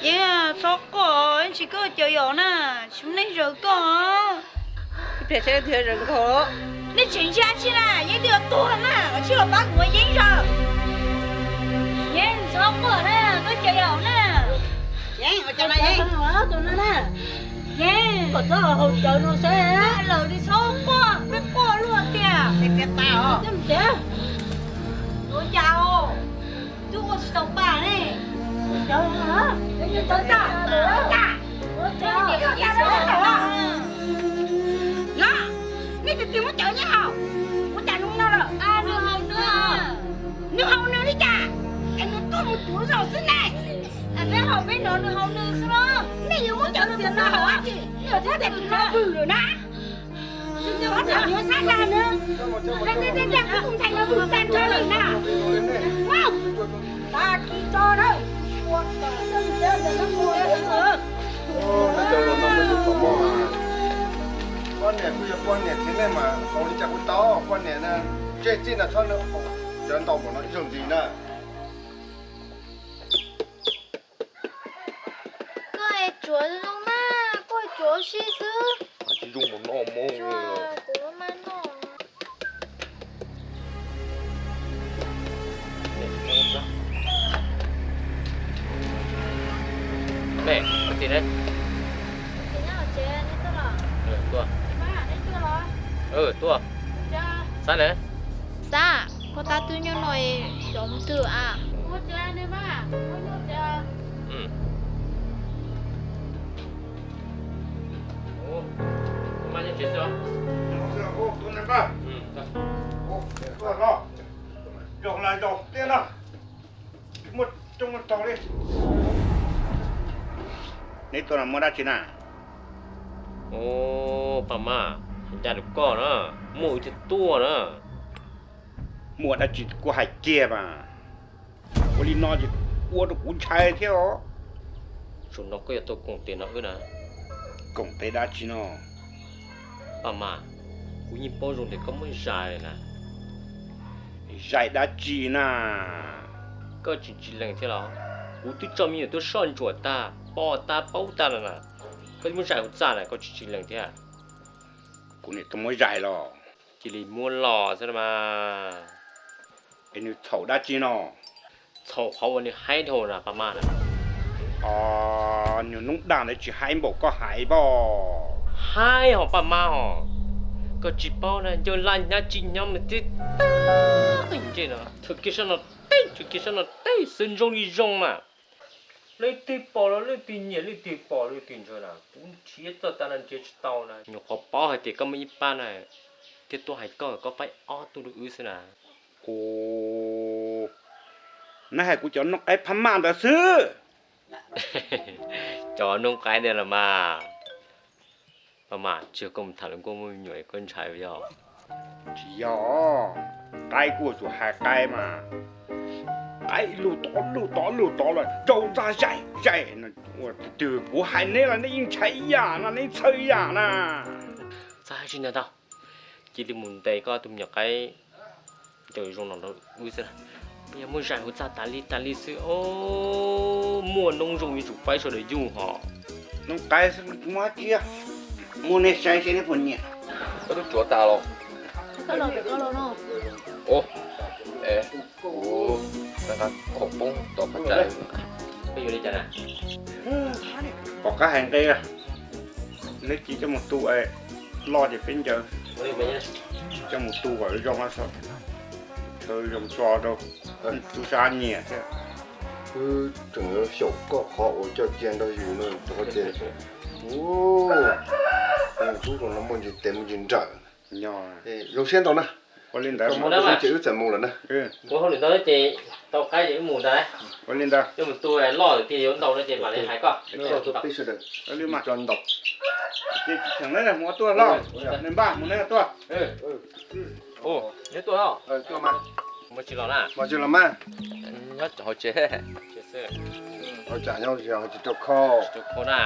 Yeeb, txhob quaj, tsis koj caum yom na, tsis muaj neeg zaws koj. Nej tseem ntshai tsis na, Yeeb twb yuav tuag na, tsis los pab kuv ua Yeeb zaws. Yeeb, txhob quaj na, koj caum yom na. Yeeb, ua cas na Yeeb? Yeeb, kom txhob haus cawv no seb. Lawm nws txhob quaj, peb quaj luaj tiag. Ua cas os? Twb ua tsis tau pa ne. Los, nej tus twg muab cawv nyob haus? Ua cas zoo no lawm? Nws haus nws li cas? Es nws tuaj mus cuav zaum xwb ne. Peb haus peb no nws haus nws xwb los? Nej yuav muab cawv rau tus no haus dab tsi? Nws thiab tias tus no vwm lawm na. Yuav sab dag nws, dag dag dag dag kuv tus ntxhais no vwm tag nrho lawm na. Tag kis tso na. Poj niam kuj yog poj niam txiv neej mas haus li cas kuj tau, poj niam na, tseg txij no txhob cov ntau npaum no ib zaug ntxiv na. Koj es tsuav zoo mas, koj tsuav si xwb. Tsis zoo npaum no mog. Kuv mas no. Ne, koj txiv ne? Tuaj. Xab ne? Xab, koj tab twb nyob no, xyov mus twg a? Neb tuaj no muaj dab tsi na? Ub, Paj Maj, ncaj rau koj na, muaj wb thiaj tuaj na. Muaj dab tsi kuj hais kiag mas. Ua li no ces ua rau kuv ntshai thiab os. Zaum no koj yuav tau koom tes nrog wb na. Koom tes dab tsi no? Paj Maj, kuv yeej paub zoo tias koj muaj zais na. Zais dab tsi na? Koj tsis tsis lees thiab los? Kuv twb tso me nyuam tuaj soj ntsuam tag, pom tag paub tag lawm na. Koj twb muaj zais hauv txaj na, koj tsis tsis lees thiab. Kuv niam tau muab zais los? Cia li muab los xwb mas. Es nws txhaum dab tsi no? Txhaum qhov uas nws haib dhau na Paj Maj na. Os, nws noob dag ntawd tsis haib npaum koj hais pob? Haib hos Paj Maj hos. Koj tsis paub na, ncauj laj hnyav tsis hnyav mas twb tag qeej ntsej no, txhua kiag sab no teb, txhua kiag sab no teb xwb zoo li zoo mas. Leej twg pom los leej twg nyiam, leej twg pom leej twg ntshaw na, kuv nrhiav txog tas no nrhiav tsis tau na. Nyuam qhuav paub hais tias koj muaj ib pab na, thiaj tuaj hais koj, koj faib ob tug rau wb xwb na. Ua, neb hais kuv cov noob qaib Paj Maj ntawd xwb. Cov noob qaib ntawd los mas. Paj Maj, tsis yog koj mus tham lus nkauj muaj me nyuam koj ntshai yog? Tsis yog, qaib kuj yuav tsum hais qaib mas. Qaib lug tod lug tod lug tod los rau ntxa zaim zaim no, ua twg kuv hais neb los neb yeej ntshai ib yam no, neb txhawj ib yam na. Txhob hais tsis ntag tau, cia li mus ntes koj tus me nyuam qaib ncaws zoo no rau wb xwb na. Yog muaj zais hauv txaj tas li tas li xwb, muaj noob zoo yuav tsum faib sawv daws yug hos. Noob qaib xwb muaj dab tsi, muaj nej saib seb neb puas nyiam. Koj twb tsuav tas los? Ua, kuv nqa khoom poob tom qab tsaig. Peb yuav li cas na? Pom qab hais nqe, neb cia coj mus tu, loj ces peb ncaws. Coj mus tu kom zoo, sawv zoo tso rau tub sab nyiam thiab. Wb tseem xyaum koj qhov uas coj cia nrog yus no rau qhov tias, ub, tub rau no muaj ntsis tes muaj ntsis nrawm. Zoo siab ntau na. Ua li ntawd ces wb txawm mus lawm na. Ua hauj lwm ntau ces tau qaib ces wb mus ntag. Ua li ntawd. Coj mus tu loj lawm thiaj yuav ntau no ces mam li hais koj. Peb sawv daws tso ntau. Ces tsis cheem neb mus tuaj los, neb npaj mus neb tuaj. Neb tuaj, tuaj mas. Muaj tsis los na? Muaj tsis los mas? Nyob hauv tsev. Ua cas nyob tsis rau khau? Rau khau na.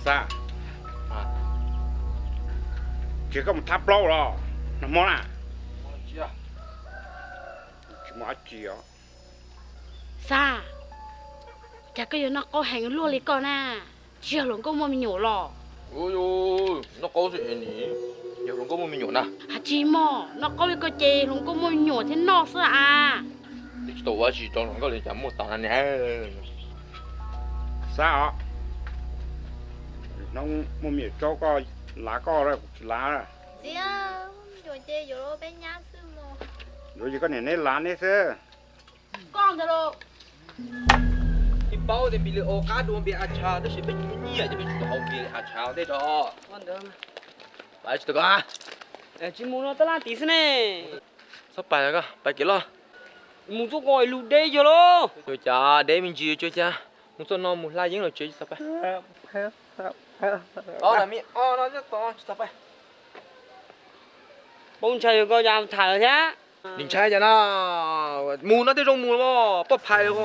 Xab, tsis koj mus thab plaub los nag hmo na? Tsis muaj dab tsi os. Xab, cas koj yuav noj qaub heev luaj li koj na? Tsis yog hluas nkauj muaj me nyuam los? Noj qaub xwb ni, yog hluas nkauj muaj me nyuam na. Has tsis mog, noj qaub li koj ces hluas nkauj muaj me nyuam thiab noj xwb a. Tsis tau ua tsis rau hluas nkauj li cas muaj tas na ne. Xab os, hnub muaj me nyuam tsaub koj lav koj kuv tsis lav. Txiv, me nyuam ces yuav peb nyab xwb mog. Yuav ces koj niam neb lav neb xwb. Koj ntag lauj. Ib paub tias Npis Lis Os qab dua Npis A Tshav tab sis peb tsis muaj nyiaj ces peb tsis tau haus Npis Lis A Tshav tej rau. Pais tsis tau koj. Tsis mus no tab laj tid xwb ne. Txhob pais koj, pais kev loj. Mus txog ko lus deb yog lauj. Yuav cas deb me ntsis tsuas cas mus txog no mus hla yeeb los tsev tsis txhob pais. Poob ntshai yog koj cas tham thiab. Nim ntshai cas na, mus no tej zoo mus los poj phais os.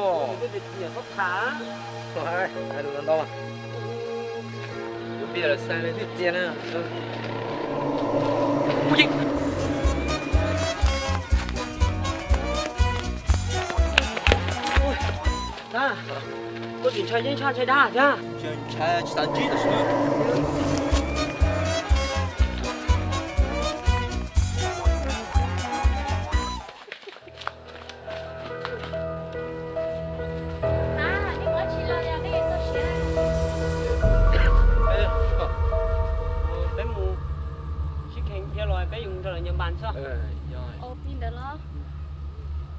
Koj tsis ntshai yeej tshaj ntshai dab thiab. Ntshai tsis xav ntsib tam sim no. Peb mus sib kheev thiab los peb yuav mus nrog lawv nyob npas xwb. Ntawd los.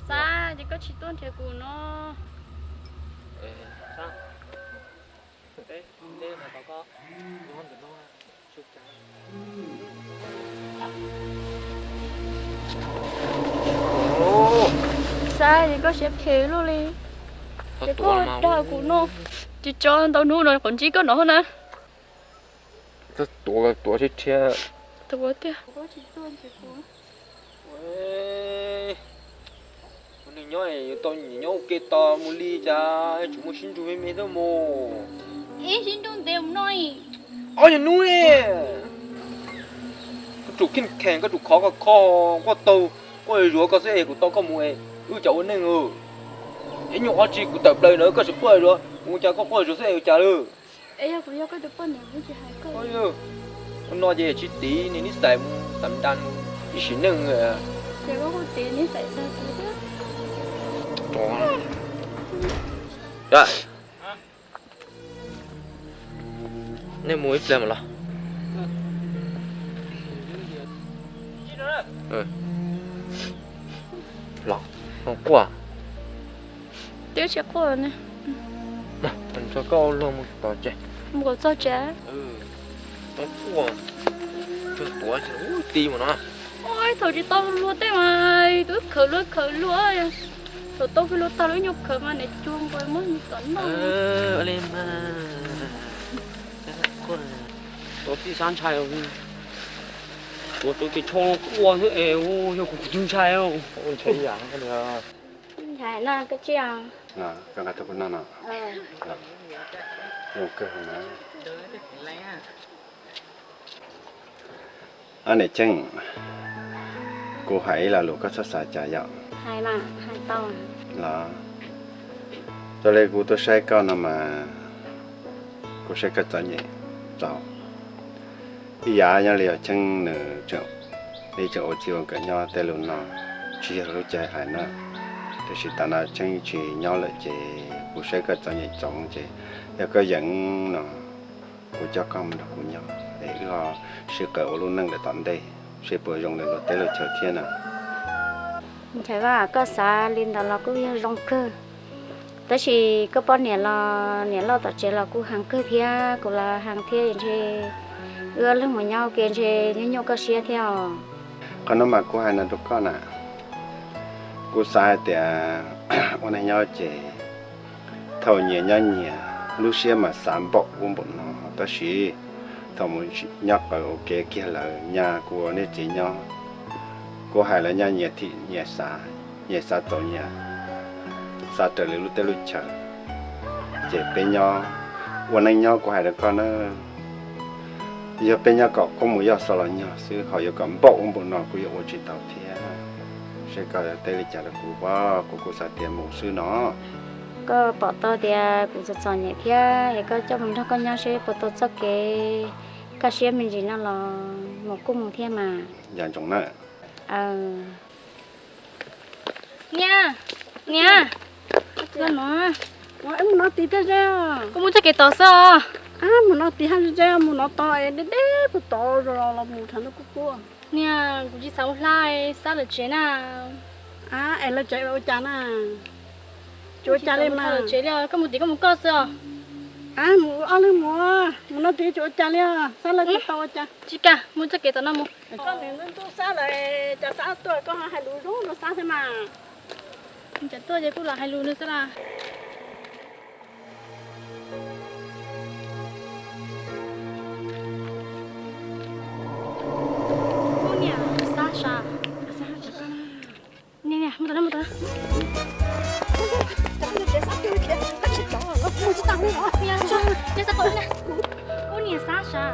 Xab, ces koj tsis tuaj nrhiav kuv no. Xab, ces koj siab phem luaj li. Ces koj dag kuv no, ces tso ntau hnub no kom ntsib koj no na. Tuav tuav thiab thiab. Tuav tiag. Neeg nyob yuav tau nyiam nyob ua ke tos mus li cas tseem muaj sib nrug me me thiab mus. Ib sib nrug ntev mus no. Ob nyuag hnub ne. Koj tsum kheej khees, koj tsum khov kho kho, quaj taug quaj zuav koj xwb es kuv tau koj mus es wb cas ua neej. Ib nyuag ob tsi kuv tawm plaws ntawd koj tsis quaj zuav, ua cas koj quaj zuav xwb es ua cas lawm? Ua no ces tsis tiv niag nib xais mus xav nra ib sim neej. Nej mus ib pliag mas los. Los, quaj. Twb tsis quaj ne. Nrog koj ua luag mus tom tsev. Mus kom txog tsev. Quaj, tuav ti mus no. Ua ib thaum tsis tau luag tej mas twb khawv luag khawv luag. Thaum tau peb luag tag lub nyuag khawv mas niam cuag nkaus muab tom noj. Ua li mas. Tau txij sab ntshai. Ua tau ces tsho quaj xwb es yog kuv tus ntshai. Ntshai yam. Ntshai no koj tsiaj. Koj nqa tuaj kuv noj no. Zoo kawg na. Ob niam Cheeb, kuv hais ib lo lus koj txhob xav cas yom. Hais mas, hais tau. Los, raws li kuv tuaj saib koj no mas, kuv saib koj txom nyem txaus. Ib yam nyob li yog Cheeb nws tseem, nws tseem ua txij ua nkawm nyob tej lub no, tsis yog lub caij hais na. Tiam sis tam no Cheeb tsis nyob lawm ces kuv saib koj txom nyem txaus ces yog koj yeem no, kuv coj koj mus nrog kuv nyob es wb ho sib qawm ua lub neej lawm tom ntej, seb puas zoo li luag teb luag chaw thiab na. Ntshai Vaj, koj xav li ntawd los kuj yeej zoo kawg. Tab sis koj poj niam los niam loj tom tsev los kuj heev kawg thiab, kuv los heev thiab, ntshe Wb ob leeg mus nyob ua ke ntshe nyuaj nyuaj koj siab thiab os. Qhov no mas kuv hais no rau koj na, kuv xav hais tias ua neej nyob ces thaum nyias nyob nyias, lub siab mas xav npaum ub npaum no, tab sis thaum mus nyob qhov ua ke kiag lawm, nyaj kuv ua nej txiv nyob, kuv hais lawv nyaj nyias thim nyias xav, nyias xav txaus nyias, xav raws li lub teb lub chaw. Ces peb nyob ua neej nyob kuv hais rau koj na, yog peb nyob kom koob mus yog xav los nyog xwb, ho yuav kom npaum ub npaum no kuv yuav ua tsis tau thiab. Seb koj teb li cas rau kuv, kuv kuj xav tias mus xwb no. Koj pom tau tias kuv txom txom nyem thiab es koj coj mus nrog koj nyob seb puas tau txoj kev kaj siab me ntsis no los mus kuj mus thiab mas. Yam ntsoov na. Niam, niam, los no. Mus no tid thiaj ze. Kuv mus txoj kev tod xwb os. Mus no tid haj ze, mus no tod es deb deb puag tod los mus thaum no kuj kuj. Niam, kuv tsis xav mus hla Xab lawv tsev na. Es lawv tsev ua cas na? Tsis ua cas li mas. Lawv tsev li os, koj mus tim koj mus koj xwb os. Mus ob leeg mus, mus no tid tsis ua cas li os, Xab lawv tsis tau ua cas. Tsis kam, mus txoj kev tom no mus. Koj niam ntuj Xab lawv, cas Xab tuaj koj hais lus zoo rau Xab thiab mas. Cas tuaj ces kuj los hais lus nws xwb las. Ub niam, Xab sav. Niam, niam, mus tom no, mus tom no. Ub niam, Xab sav.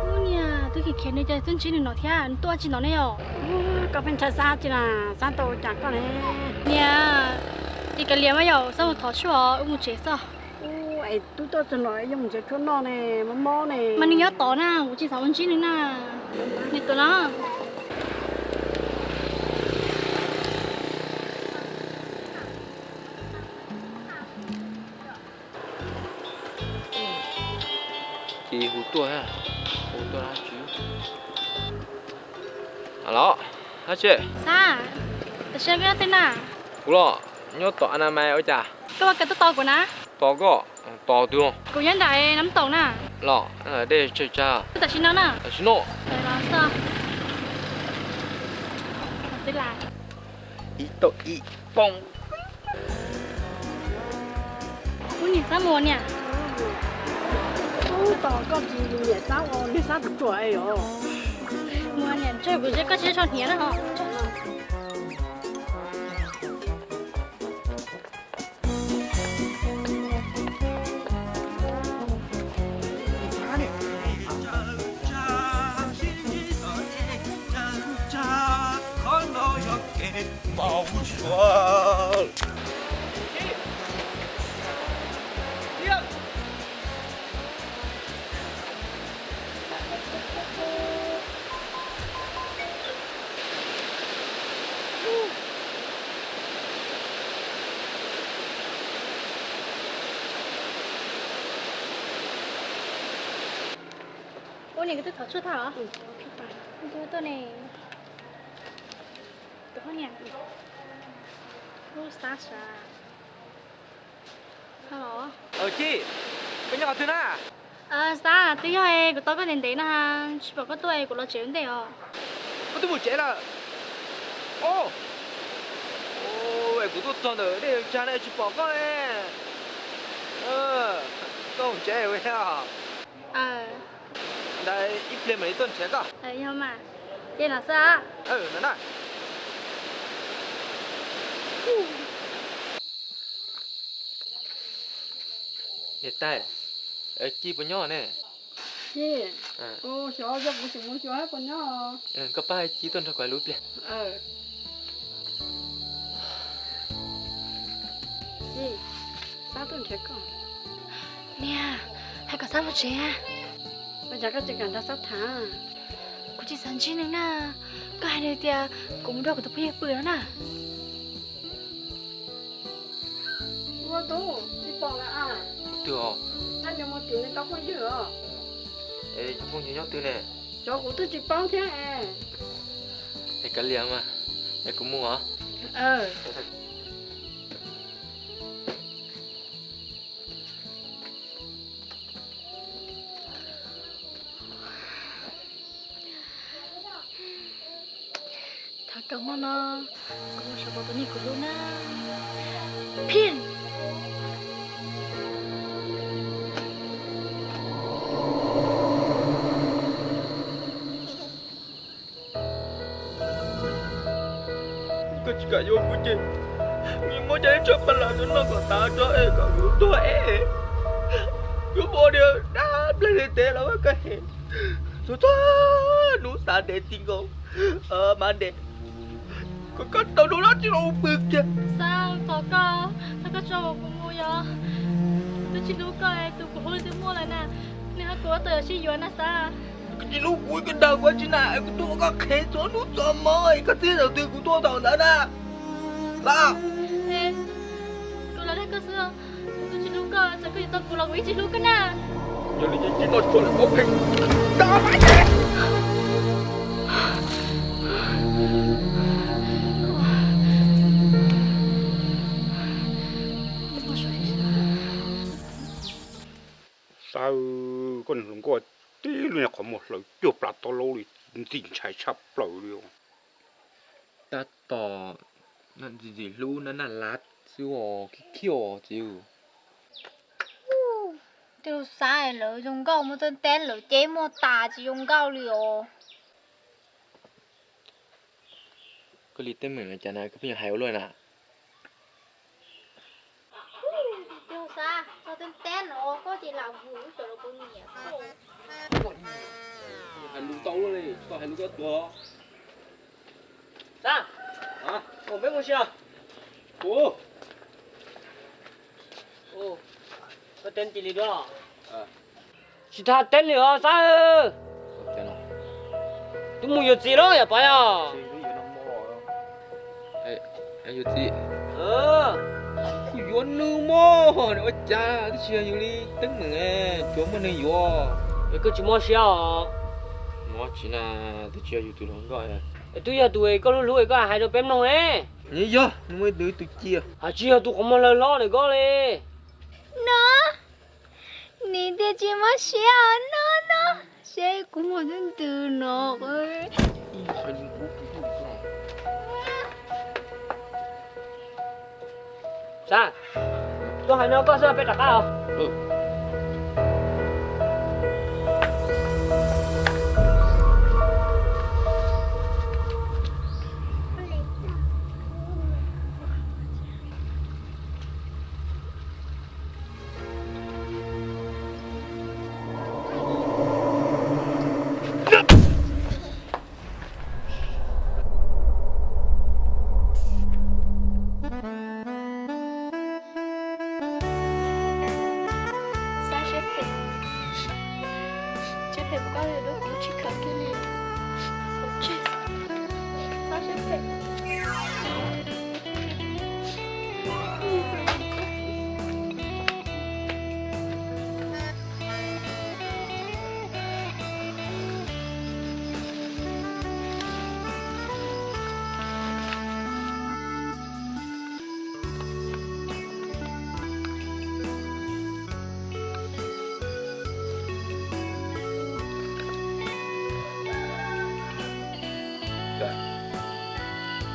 Ub niam, twb khiav khiav nws cas twb ntsib nws no thiab, nws tuaj tsis no ne yom? Koj pheej ntshai Xab tsi na, Xab tau ua cas koj ne? Niam, ces kav liam mas yom, Xab mus thov tshuaj os, wb mus tsev xwb. Es twb tuaj txog no yuav mus nrhiav tshuaj noj ne, mob mob ne. Mas nws nyob tod na, kuv tsis xav mus ntsib nws na. Nws tuaj no. Ces hu tuaj, hu tuaj dab tsi? Alo, dab tsi? Xab, tam sim no koj nyob twg na? Kuv los nyob tom Anamais ua cas? Koj puas kam tuaj tos kuv na? Tos koj? Tos twg? Kuv nyob nram Nab Toom na. Los dej tsawg tsag? Tam sim no na. Tam sim no. Ib tau ib poob. Ub niam, Xab mus niam. Ub, tos koj tsis niam Xab ua niag Xab ruam ruam es yom. Mus niam, ntshe kuv ntshe koj tsis tshua hniav na ho. Ub niam, koj twb thov tshuaj tag los? Tuaj ne. Tus poj niam. Ub, Xab sav. Hello. Ci, koj nyob qhov twg na? Xab, twb yog kuv tos koj ntev ntev na, tsis pom koj tuaj es kuv los tsev ua ntej os. Koj twb mus tsev lawm? Os, es kuv tuaj txog ntawm dej tsag na tsis pom koj ne. Koj mus tsev ua. Ntawd ib pliag mam li tuaj nrhiav koj. Yog mas, ces no xwb. Niam tais, Ci puas nyob ne? Ci, xyov yog kuv tseem mus xyuas puas nyob. Koj pab Ci tuaj nrog kuv hais lus ib pliag. Ci, Xab tuaj nrhiav koj. Niam, hais kom Xab mus tsev. Ua cas koj tsis kam nrog Xab tham? Kuv tsis xav ntsib nws na. Koj hais nws tias kuv mus nrog kuv tus phooj ywg pw no na. Ua tub, tsis pom lawm as. Twg os? Xab yuav mus tim nws tau phooj ywg os. Es cov phooj ywg nyob twg ne? Cov kuv twb tsis paub thiab es. Es kav liam mas, es kuv mus os. Kawg hmo no kuv mus sawv pom tus neeg kuv hlub na. Phim. Koj tsis kam yuav kuv ces kuv muab cov ib tsob paj las no noj kom tas tso es kom kuv tuag es. Kuv muaj diag dab nplej li tes los koj hem. Txhua txhua hnub xav ntev ti nkaus mas ntev. Koj tau hnub no tsis los pw kiag. Xab, thov koj, thov koj tso kuv mus yom. Kuv twb tsis hlub koj, tus kuv hlub twb muaj lawm na. Nws hais kuv ob tug yuav sib yuav na Xab. Koj tsis hlub kuv, koj dag kuv tsis na, kuv tuaj ua koj qhev txhua hnub txhua hmo, koj txib thaum twg kuv tuaj thaum ntawd na. Xab, kuv los dag koj xwb, kuv twb tsis hlub koj, txawm koj yuav tau kuv los kuv yeej tsis hlub koj na. Yog li ces tsis tau tshua lawm, muab pheej da mas ces. Xab, koj niag hluas nkauj tib lub niag qhov muag hlaws cuag plas taub laub li, ntxim ntshai tshaj plaws li. Tab tom ntxim ntxim hlub nab naj lav xwb os, khib khiab os txiv. Tej lub xab lawv zoo nkauj muaj teeb teeb, lawv ceb muaj tas tsis zoo nkauj li os. Koj li teeb meem no cas na, koj pheej yuav hais ua luaj na. Tej lub xab, koj teeb teeb no koj ces lam vwm lub sawv los kuv nyiam koj. Hais lus tau luaj li, tsis tau hais lus koj tuag. Xab, peb mus sia. Kuv, koj teeb cia li duab. Tsis tas teeb li os Xab. Twb mus yuav txiv lawm yom Pov yom. Yuav txiv, kuv yuav nws mog, ua cas twb tsis yog yus li teeb meem, tsuas muaj neeg yuav. Koj tsis mob siab os. Mob tsis na, twb tsis yog yus tus hluas nkauj. Es twb yog tus koj hlub hlub koj hais rau peb mloog ne. Yog, nws muaj ib tug ib tug cia. Hais tsis yog tus qhov muag hlaws hlob ntawm koj li. No, nim tias tsis mob siab no no, seb kuv muaj tus ntws no. Xab, tuaj hais no koj xwb peb rov qab os. Xab siab phem, siab phem kuv koj li lub kuv tsis khaws kiag li. Xab siab phem.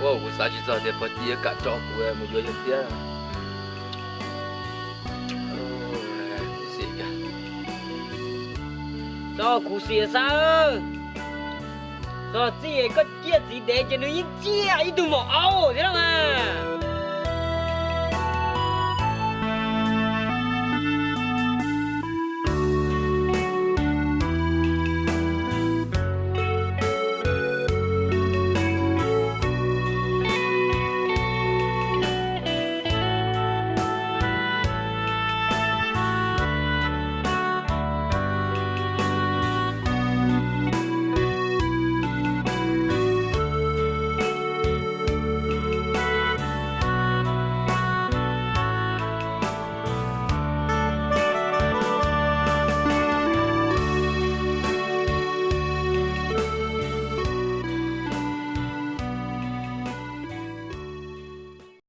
Ua kuv xav tsis txog tias Pov Ci yuav kam tso kuv mus yuav yawg thiab. Khuv xim, txhob khuv xim Xab. Txog txij koj ciaj txiv dev ces nws yeej ciaj ib tug maum aub thiab los mas.